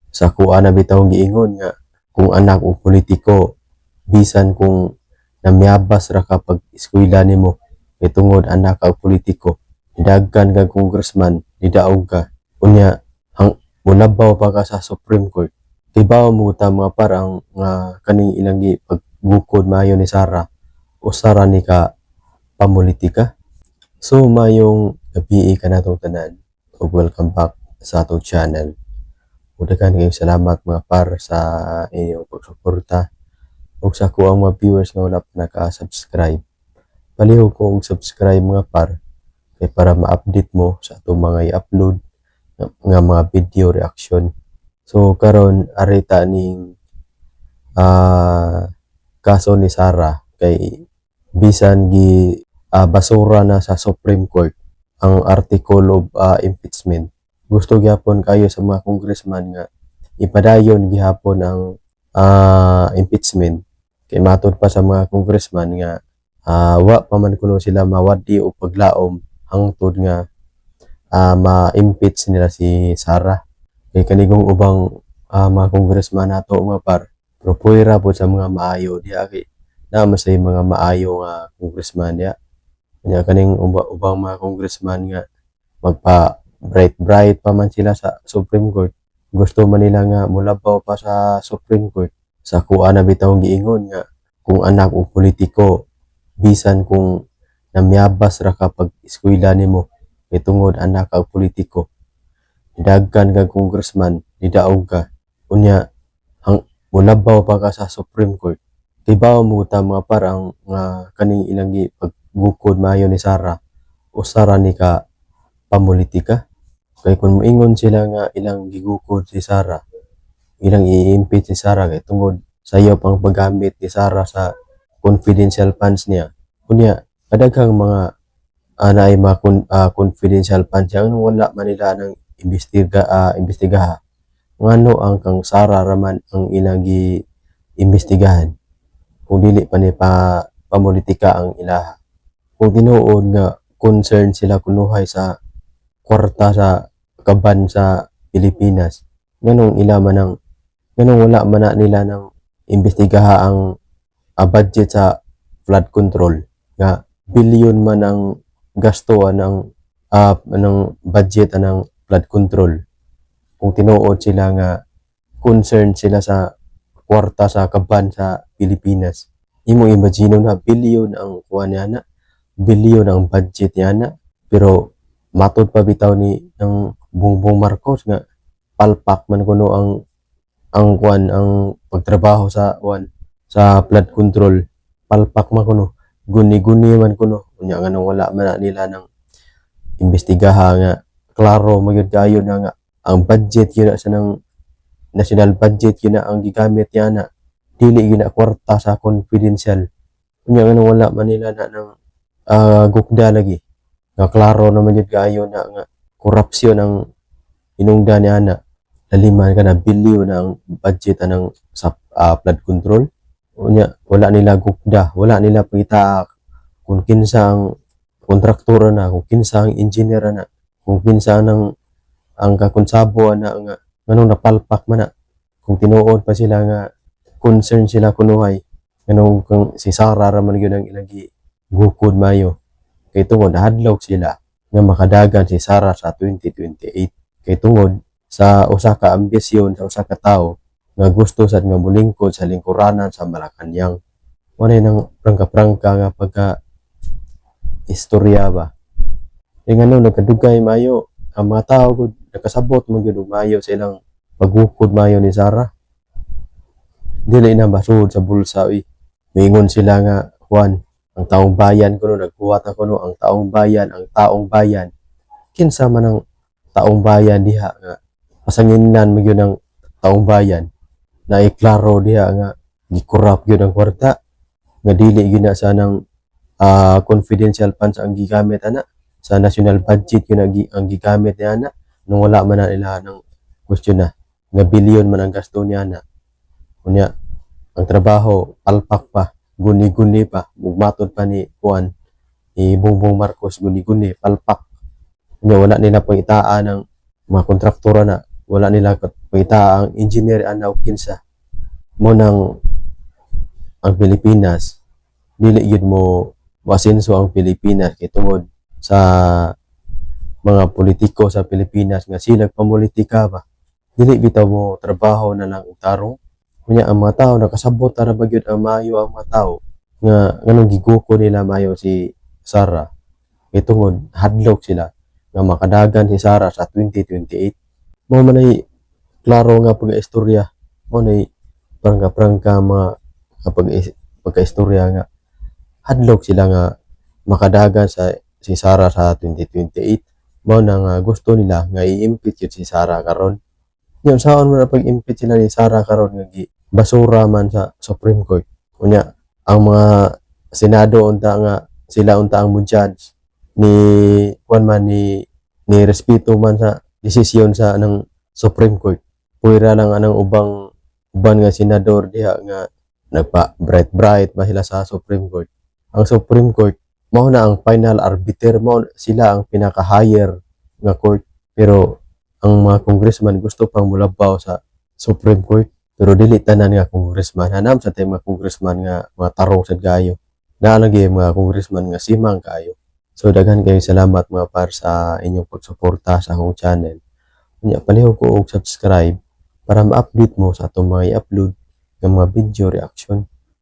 Sa akoa na bitawng giingon nga kung anak og politiko, bisan kung namyabas ra ka pag eskwela nimo kay tungod anak ka og politiko, nidagkan kag congressman, nidaog ka, unya hang mulabaw pa ka sa Supreme Court. Kibaw mo ta, mga parang nga kaning ilang gi paggukod maayo ni Sara, usa ra ni ka pamulitika. So maayong gabii kanatong tanan ug welcome back sa atong channel. Ug daghan kayong salamat, mga par, sa inyong pagsuporta ug sa akoang mga viewers nga wala pa naka-subscribe. Palihog ko og subscribe, mga par, kay para ma-update mo sa atong mga i-upload nga mga video reaction. So karon ari ta ning kaso ni Sara kay bisan gi basura na sa Supreme Court ang article of impeachment. Gusto gihapon kayo sa mga congressman nga ipadayon gihapon ang impeachment kay matod pa sa mga congressman nga wa pa man kuno sila mawadi og paglaom hangtod nga ma-impeach nila si Sara. Kay kanigong ubang mga congressman nato, mga par, pero puwera pod sa mga maayo diha kay naa man say mga maayo nga congressman diha. Nya kaning ubang mga congressman nga magpa bright bright pa man sila sa Supreme Court. Gusto man nila nga mulabaw pa sa Supreme Court. Sa akoa na bitawng giingon nga kung anak og politiko, bisan kung namyabas ra ka pag eskwela nimo kay tungod anak ka og politiko, nidagkan kag congressman, nidaog ka, unya hang mulabaw pa ka sa Supreme Court. Kibaw mo ta, mga parang nga kaning ilang gi paggukod maayo ni Sara, usa ra ni ka pamulitika. Kay kung moingon sila nga ilang gigukod si Sara, ilang i-impeach si Sara kay tungod sayop ang paggamit ni Sara sa confidential funds niya. Unya, kadaghang mga naay mga confidential funds yang wala man nila ng imbestigaha. Ngano ang kang Sara raman ang ilang gi-imbestigahan kung dili pa ni pa pamulitika ang ilaha? Kung tinuod nga concern sila kunuhay sa kwarta sa kaban sa Pilipinas, nganong wala man na nila ng imbestigaha ang budget sa flood control nga bilyon man ang gasto anang anang budget anang flood control, kung tinuod sila nga concern sila sa kwarta sa kaban sa Pilipinas? Imo imagine na bilyon ang kuha niya na, bilyon ang budget niya na, pero matod pa bitaw ni ng Bongbong Marcos nga palpak man kuno ang kuan, ang pagtrabaho sa kuan, sa flood control. Palpak man kuno, guni-guni man kuno. Unya nganong wala man na nila ng imbestigaha nga klaro magyud kayo na nga ang budget yun na sa nang national budget yun na ang gigamit niya na, dili gyud na kwarta sa confidential? Unya nganong wala man nila na ng gukda lagi nga klaro naman jud kaayo na nga korupsyon ang hinungdan niya na laliman ka na bilyon na ang budget anang sa flood control? Unya wala nila gukda, wala nila pangita kung kinsa ang kontraktora na, kung kinsa ang engineer na, kung kinsa ang kakonsabo na, nga nganong napalpak man na? Kung tinuod pa sila nga concern sila kunuhay, nganong kung si Sara ra man gyud ang ilang gukod mayo? Kay tungod hadlok sila nga makadagan si Sara sa 2028 kay tungod sa usa ka ambisyon sa usa ka tawo nga gusto sad nga molingkod sa lingkuranan sa Malacañang. Wala nang prangka-prangka nga pagka istorya ba. E ngano nagkadugay maayo ang mga tao gud nakasabot man gyud og maayo sa ilang paggukod maayo ni Sara. Dili na basud sa bulsa, uy. Moingon sila nga kuan, ang taong bayan kuno, naghuwat kuno ang taong bayan, ang taong bayan. Kinsa man ang taong bayan diha nga pasanginlan man gyud ang taong bayan na iklaro diha nga gikurap gyud ang kwarta, nga dili gyud na sa nang confidential funds ang gigamit ana, sa national budget yun ang gigamit niya ana, nung wala man na nila ng question na nga bilyon man ang gasto niya na? Unya ang trabaho palpak pa, guni-guni pa, mugmatod pa ni kuan, ni Bongbong Marcos, guni-guni, palpak. Unya wala nila pangitaa ng mga kontraktora na, wala nila Pangita ang engineer ana og kinsa. Mao nang ang Pilipinas, dili gyud mo moasenso ang Pilipinas kay tungod sa mga politiko sa Pilipinas nga sila pamulitika ba. Dili bitaw mo trabaho na lang og tarong. Unya ang mga tao nakasabot ra ba gyud ang maayo ang mga tao nga nganong giguko nila maayo si Sara, kay tungod hadlok sila nga makadagan si Sara sa 2028. Mao man ay klaro nga pag-istorya. Mao nay prangka-prangka mga kapag pagka-istorya nga hadlok sila nga makadagan sa si Sara sa 2028. Mao na nga gusto nila nga i-impeach yun si Sara karon. Nya unsaon man na pag-impeach sila ni Sara karon nga gi basura man sa Supreme Court? Unya ang mga Senado unta nga sila unta ang mo judge ni kuan man ni respeto man sa desisyon sa ng Supreme Court. Puwera lang anang ubang uban nga senador diha nga nagpa bright bright ba sila sa Supreme Court. Ang Supreme Court mao na ang final arbiter, mao sila ang pinaka higher nga court, pero ang mga congressman gusto pang mulabaw sa Supreme Court. Pero dili tanan nga congressman hanam sa tay mga congressman nga mga tarong sad kaayo. Naa lang gyud mga congressman nga simang kaayo. So daghan kayong salamat, mga par, sa inyong pagsuporta sa akong channel. Unya palihog ko og subscribe para ma-update mo sa atong mga i-upload nga mga video reaction.